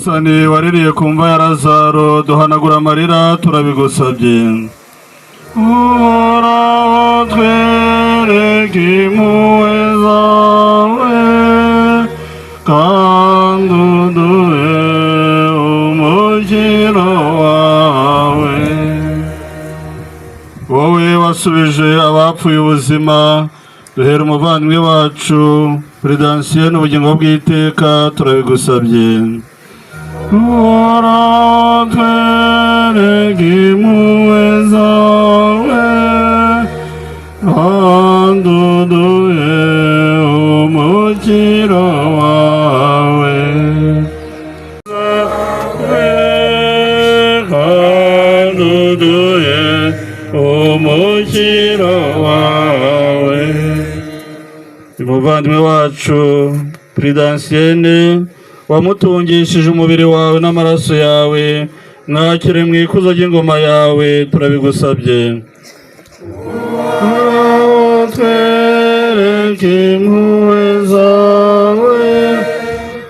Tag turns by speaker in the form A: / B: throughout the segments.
A: Sani waririye ku mva ya Lazaro, duhanagura amarira, turabigusabye. Uhoraho, twereke impuhwe zawe kandi uduhe umukiro wawe. Wowe wasubije abapfuye ubuzima, duhera umuvandimwe wacu Prudensiyeni ubugingo bw'iteka, turabigusabye. Uhoraho, twereke impuhwe zawe kandi uduhe umukiro wawe. Kandi uduhe umukiro wawe. Umuvandimwe wacu Prudensiyeni wamutungishije umubiri wawe n'amaraso yawe, mwakire mu ikuzo ry'ingoma yawe, turabigusabye. Twereke impuhwe zawe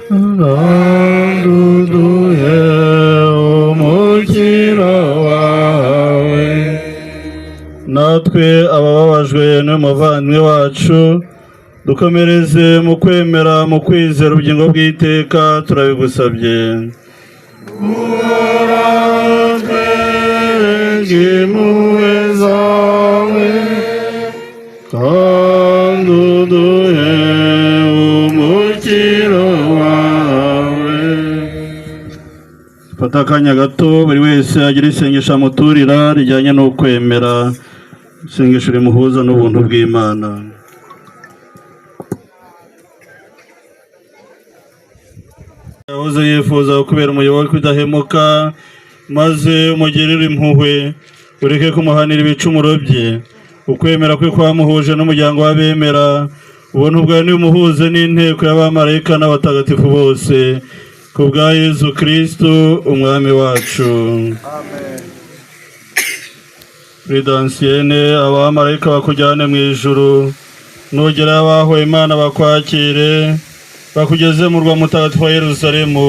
A: kandi uduhe umukiro wawe. Natwe abababajwe n'umuvandimwe wacu, dukomereze mu kwemera, mu kwizera ubugingo bw'iteka, turabigusabye. Uhoraho, twereke impuhwe zawe kandi uduhe umukiro wawe. Fata akanya gato, buri wese agira isengesho amuturira rijyanye n'ukwemera, isengesho rimuhuza n'ubuntu bw'Imana. Yahoze yifuza kubera umuyoboke udahemuka, maze umugirire impuhwe, ureke kumuhanira ibicumuro bye. Ukwemera kwe kwamuhuje n'umuryango w'abemera, ubuntu bwawe nimuhuze n'inteko y'abamarayika n'abatagatifu bose, ku bwa Yezu Kristu Umwami wacu. Prudensiyene, abamarayika bakujyane mu ijuru, nugera abahowe Imana bakwakire, bakugeze mu murwa mutagatifu wa Yerusalemu.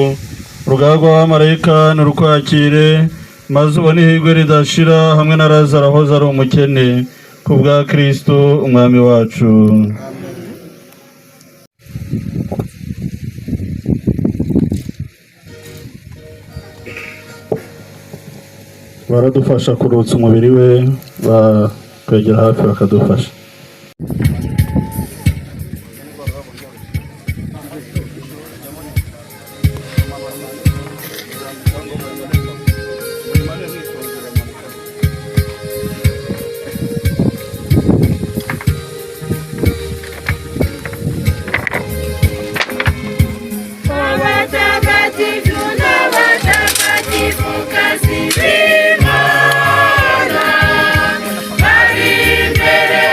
A: Urugaga rw'abamarayika nurukwakire, maze ubone ihirwe ridashira hamwe na Lazaro ahoze ari umukene, ku bwa Kristu Umwami wacu. Baradufasha kurutsa umubiri we, bakwegera hafi bakadufasha.
B: Abatagatifu n'abatagatifukazi b'Imana bari imbere.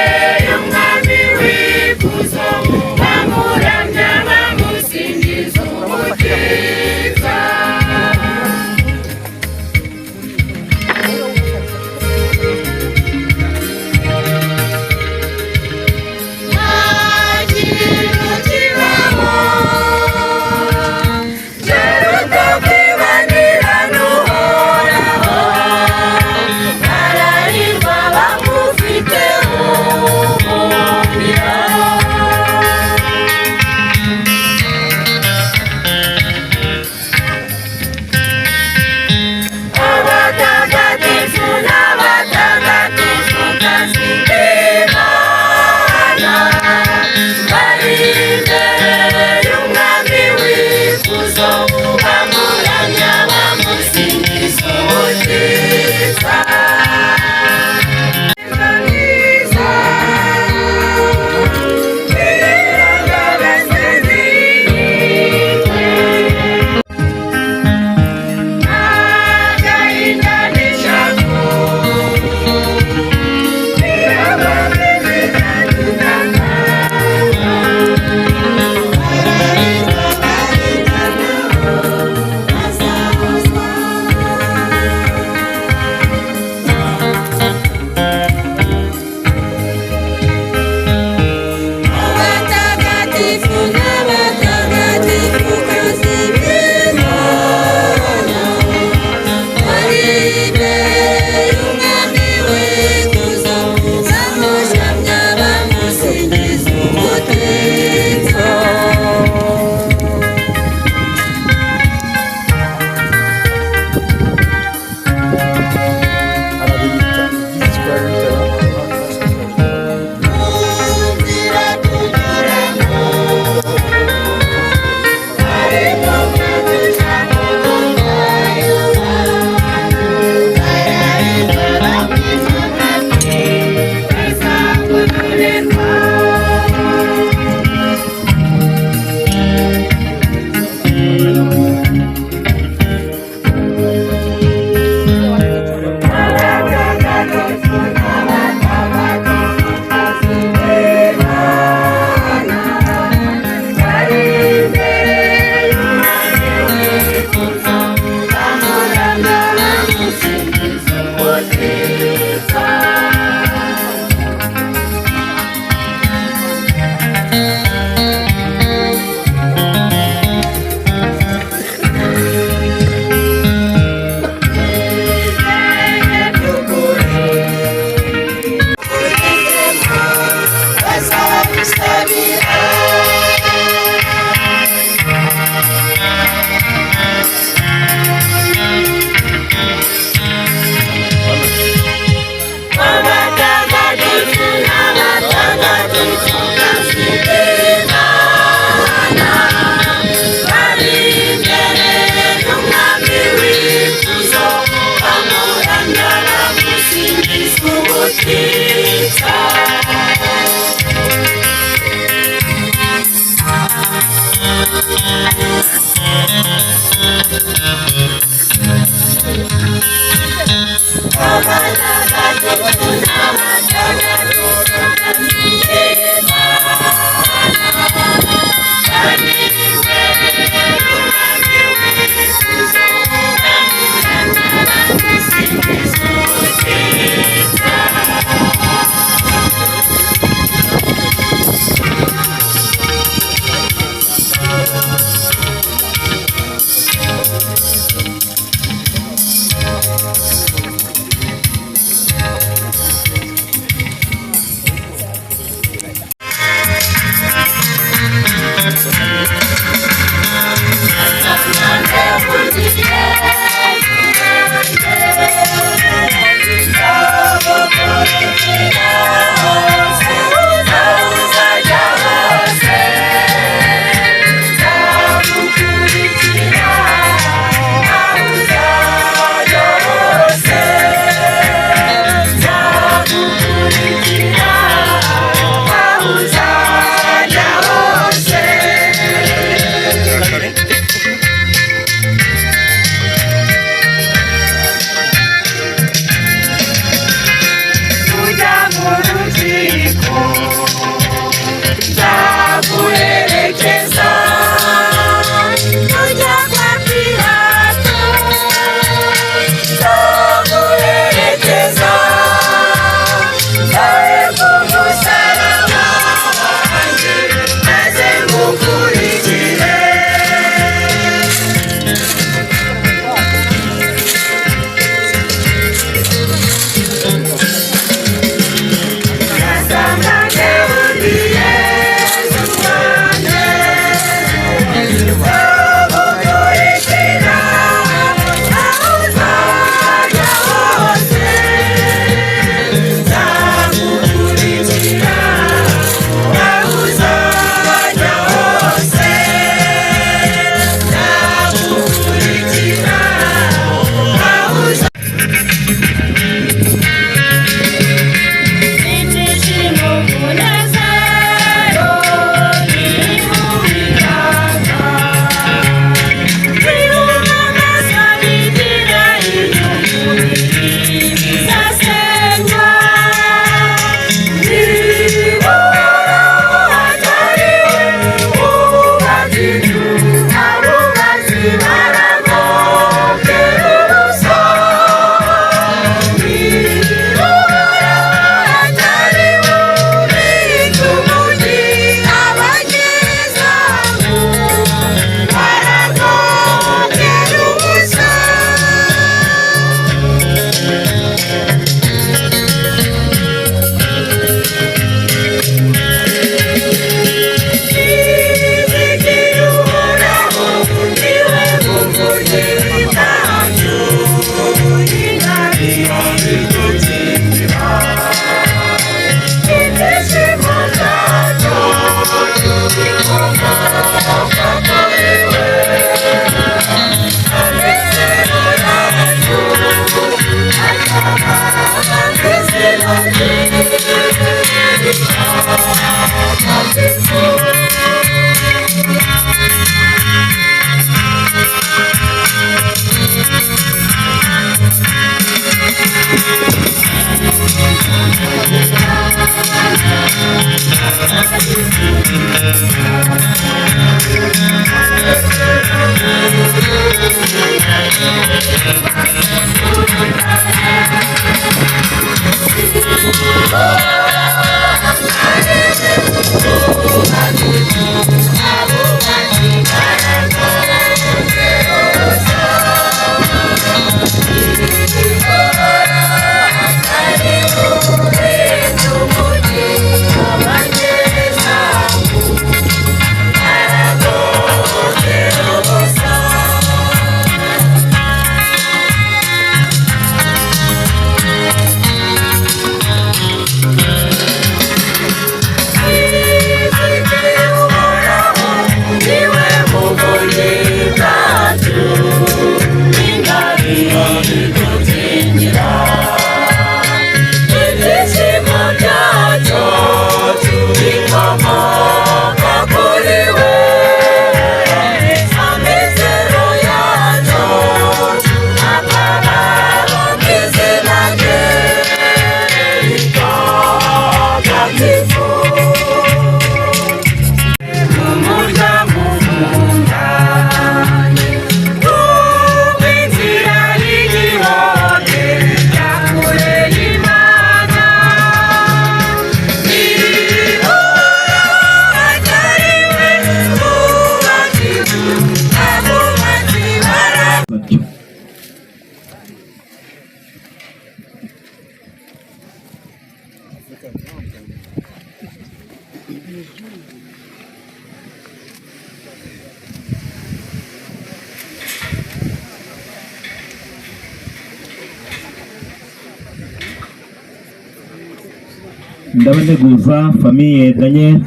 B: Ndabaneguza famille Daniel,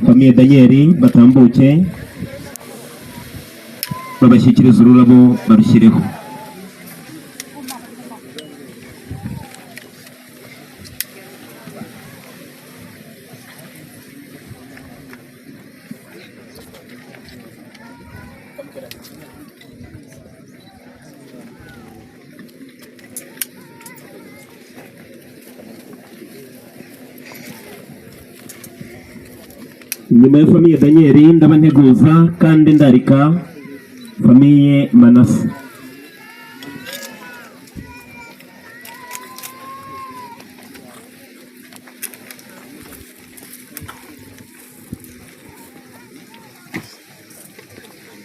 B: famille Daniel batambuke babashyikirize ururabo barushyireho. Nyuma ya famille Daniel, ndabanteguza kandi ndarika famille Manase.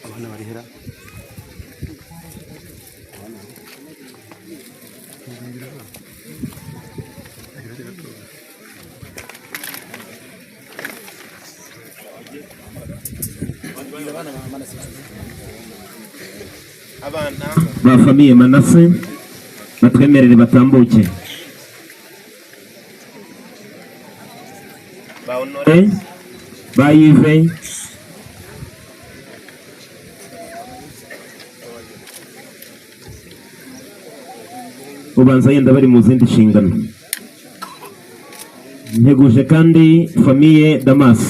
C: Abana barihera.
B: Ba famille Manase batwemerere batambuke.
C: Ba Honore.
B: Ba Yves. Ubanza yenda bari mu zindi nshingano. Nteguje kandi famille Damas.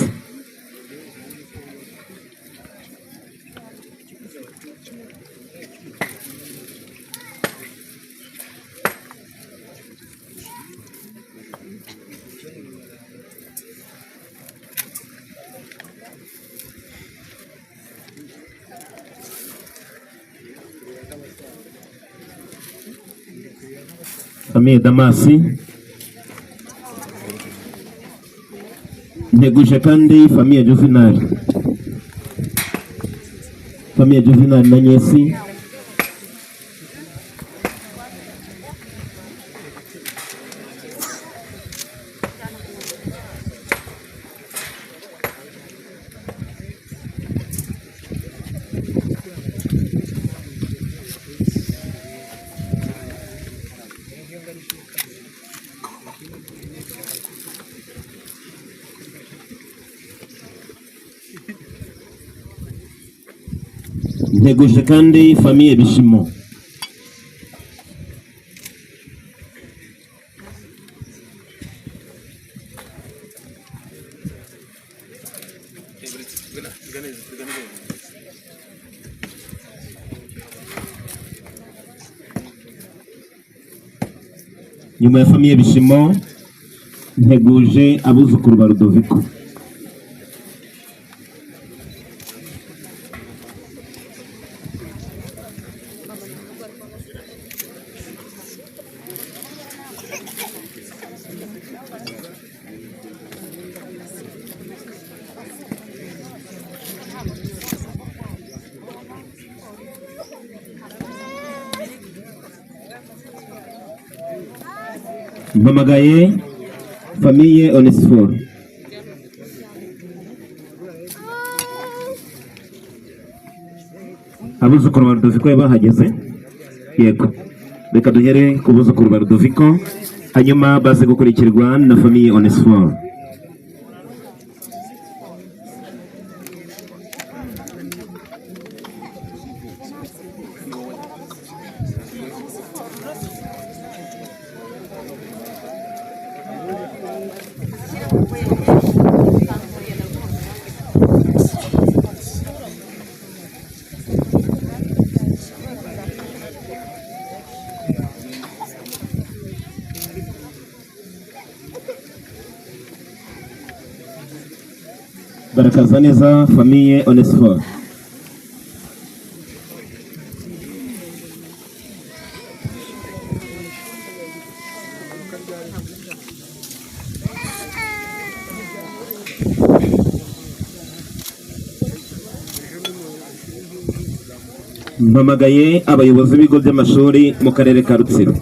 B: Famille Damasi. Nteguje kandi famille Juvenal, famille Juvenal na Nyesi. Nteguje kandi famille Bishimo. Nyuma ya famille Bishimo, nteguje abuzukuru ba Rudoviko. Mpamagaye famille Onesphore. Abuzukuru ba Rudoviko bahageze? Yego, reka duhere ku buzukuru ba Rudoviko, hanyuma baze gukurikirwa na famille Onesphore. Barakaza neza famille Onesphore. Mpamagaye abayobozi b'ibigo by'amashuri mu karere ka Rutsiro.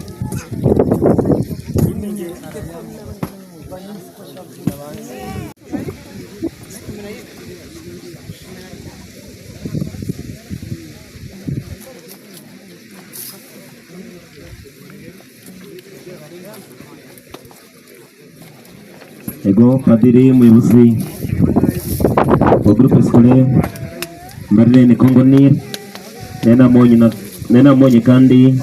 B: Yego, padiri umuyobozi wa groupe scolaire Madeleine Congo Nil, nari namubonye kandi.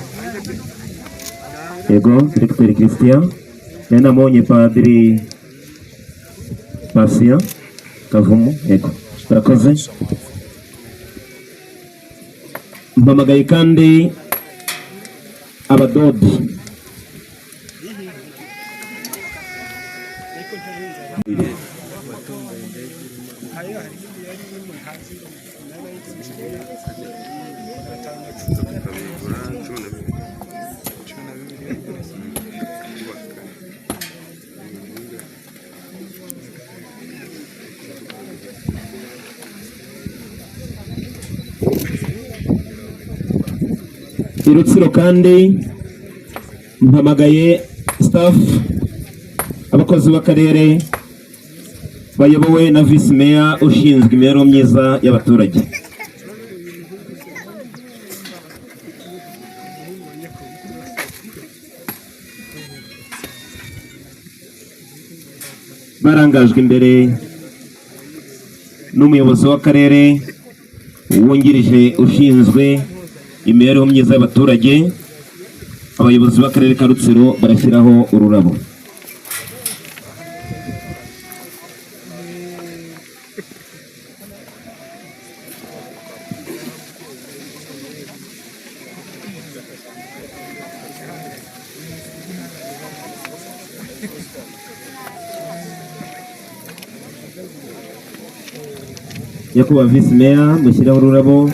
B: Yego, directeur Christian, nari namubonye padiri Patient Kavumu. Yego, barakoze. Mpamagaye kandi abadodi. I Rutsiro kandi mpamagaye staff, abakozi b'akarere bayobowe na visi meya ushinzwe imibereho myiza y'abaturage. Barangajwe imbere n'umuyobozi w'akarere wungirije ushinzwe imibereho myiza y'abaturage, abayobozi b'akarere ka Rutsiro barashyiraho ururabo. Nyakubahwa visi meya, mushyiraho ururabo.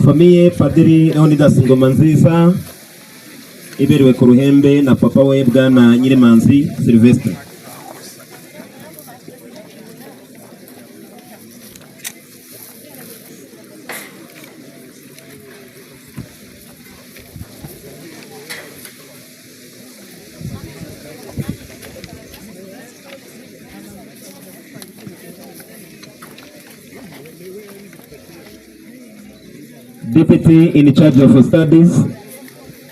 B: Famille Padiri Leonidas Ngoma Nziza iberewe ku ruhembe na papa we Bwana Nyirimanzi Sylvestre. Deputy in charge of studies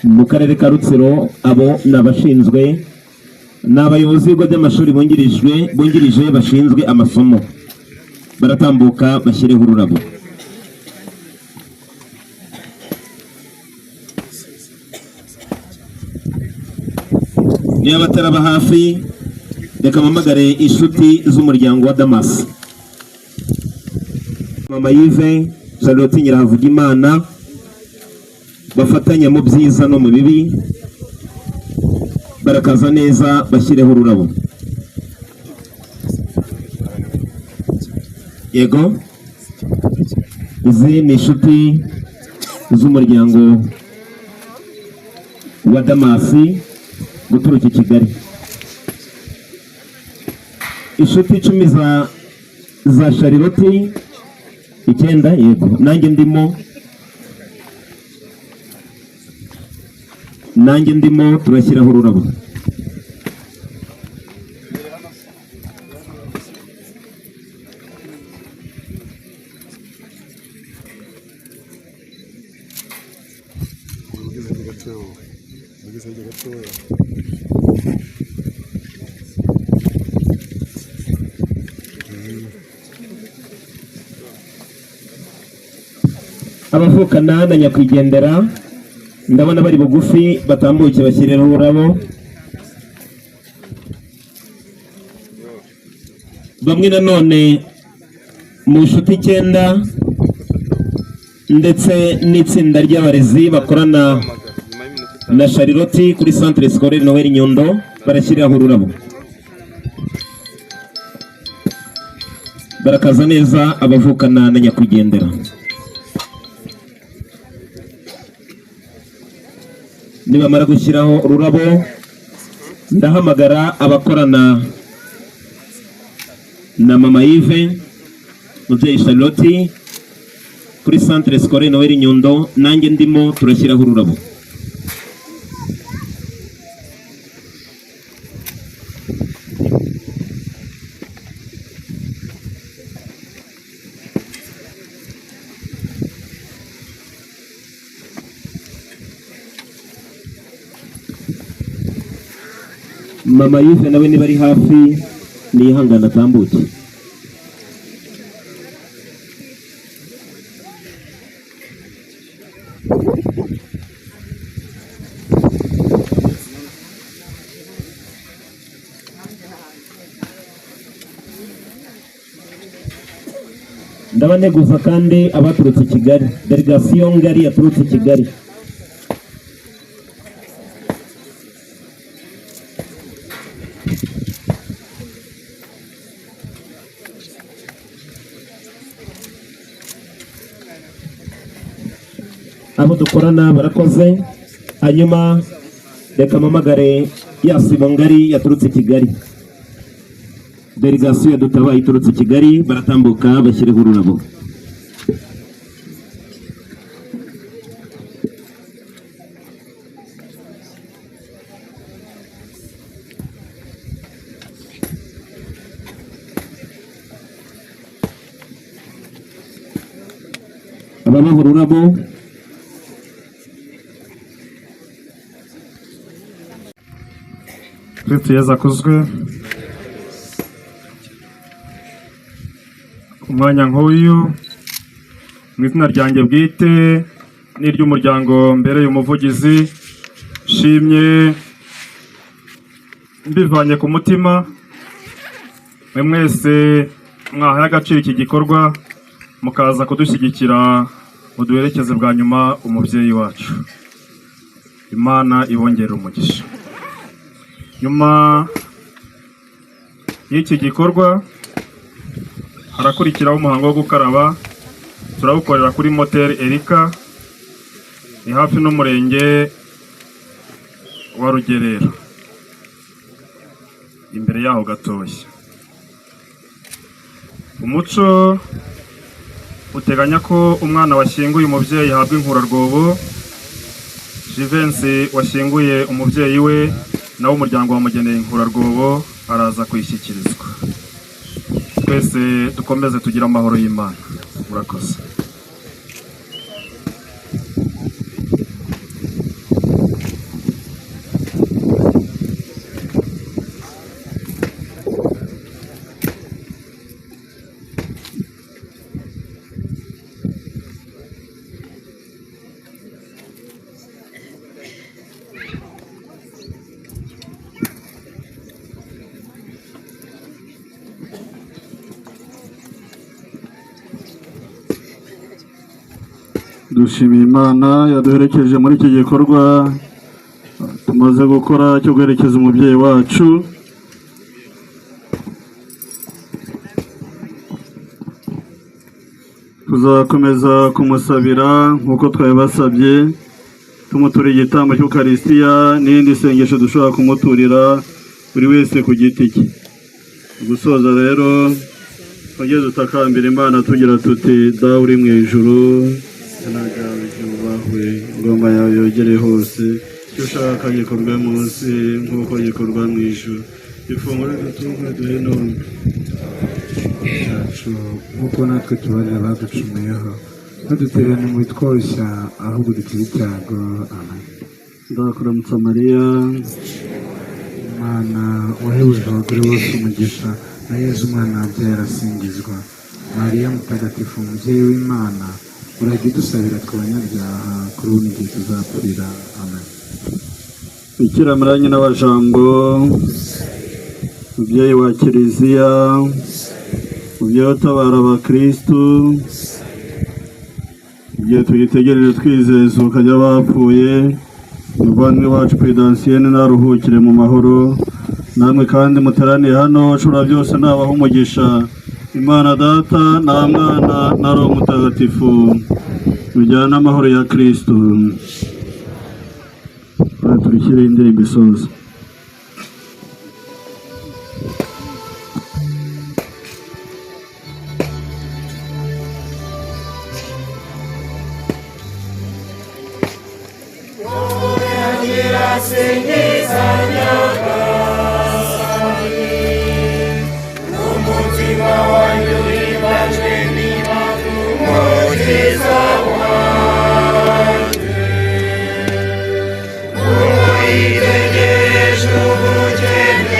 B: mu karere ka Rutsiro, abo ni abashinzwe, ni abayobozi b'ibigo by'amashuri bungirije bashinzwe amasomo, baratambuka bashyireho ururabo. Niba bataraba hafi, reka mpamagare inshuti z'umuryango wa Damas, Mama Yves, Charlotte Nyirahavugimana, bafatanya mu byiza no mu bibi, barakaza neza bashyireho ururabo. Yego, izi ni inshuti z'umuryango wa Damasi guturuka i Kigali, inshuti 10 za Charlotte, 9. Yego, nanjye ndimo, nanjye ndimo, turashyiraho ururabo.
D: Ugeze hirya gatoya wowe. Ugeze hirya gatoya.
B: Abavukana na nyakwigendera ndabona bari bugufi, batambuke bashyireho ururabo. Bamwe nanone mu nshuti 9 ndetse n'itsinda ry'abarezi bakorana na Charlotte kuri Centre Scolaire Noel Nyundo barashyiraho ururabo. Barakaza neza abavukana na nyakwigendera. Nibamara gushyiraho ururabo, ndahamagara abakorana na Mama Yves, mubyeyi Charlotte, kuri Centre Scolaire Noel Nyundo, nanjye ndimo, turashyiraho ururabo. Mama Yves nawe niba ari hafi niyihangane atambuke. Ndabaneguza kandi abaturutse i Kigali, delegasiyo ngari yaturutse i Kigali. Abo dukorana barakoze. Hanyuma reka mpamagare ya sibo ngari yaturutse i Kigali, delegasiyo yadutabaye iturutse i Kigali, baratambuka bashyireho ururabo. Ababaha ururabo.
E: Kristo Yezu akuzwe. Umwanya nk'uyu, mu izina ryanjye bwite n'iry'umuryango mbereye umuvugizi, nshimye mbivanye ku mutima mwe mwese mwahaye agaciro iki gikorwa, mukaza kudushyigikira ngo duherekeze bwa nyuma umubyeyi wacu. Imana ibongere umugisha. Nyuma y'iki gikorwa harakurikiraho umuhango wo gukaraba, turawukorera kuri moteri Erika, ni hafi n'umurenge wa Rugerero, imbere yaho gatoya. Umuco uteganya ko umwana washyinguye umubyeyi ahabwa inkurarwobo. Jivency washyinguye umubyeyi we nawe umuryango wamugeneye inkurarwobo, araza kuyishyikirizwa. Twese dukomeze tugire amahoro y'Imana. Murakoze.
A: Dushimiye Imana yaduherekeje muri iki gikorwa tumaze gukora cyo guherekeza umubyeyi wacu. Tuzakomeza kumusabira nk'uko twabibasabye, tumutura igitambo cy'Ukarisitiya n'irindi sengesho dushobora kumuturira buri wese ku giti cye. Gusoza rero, twongere dutakambira Imana tugira tuti: Dawe uri mu ijuru, izina ryawe ryubahwe, ingoma yawe yogere hose, icyo ushaka gikorwe munsi nk'uko gikorwa mu ijuru. Ifunguro ridutunga duhe none.
D: Cyacu nk'uko natwe tubarira abaducumuyeho, ntudutererane mu bitwoshya, ahubwo dukize icyago. Amen.
A: Ndakuramutsa Mariya,
D: Imana wahebuje abagore bose umugisha, na Yezu umwana wabyaye arasingizwa. Mariya mutagatifu, umubyeyi w'Imana, urajya udusabira twe abanyabyaha, kuri ubu n'igihe tuzapfira. Amen.
A: Bikira Mariya nyina wa Jambo, mubyeyi wa Kiliziya, mubyeyi utabara abakristu, igihe tugitegereje twizeye izuka ry'abapfuye, muvandimwe wacu Pedansiyene naruhukire mu mahoro. Namwe kandi muteraniye hano, ushobora byose nabaha umugisha, Imana Data na Mwana na Roho Mutagatifu. Mujyane amahoro ya Kristo. Turashyire indirimbo isoza.
F: Umutima wanjye uhimbajwe n'Imana umukiza wanjye, uwitegereje ubukene.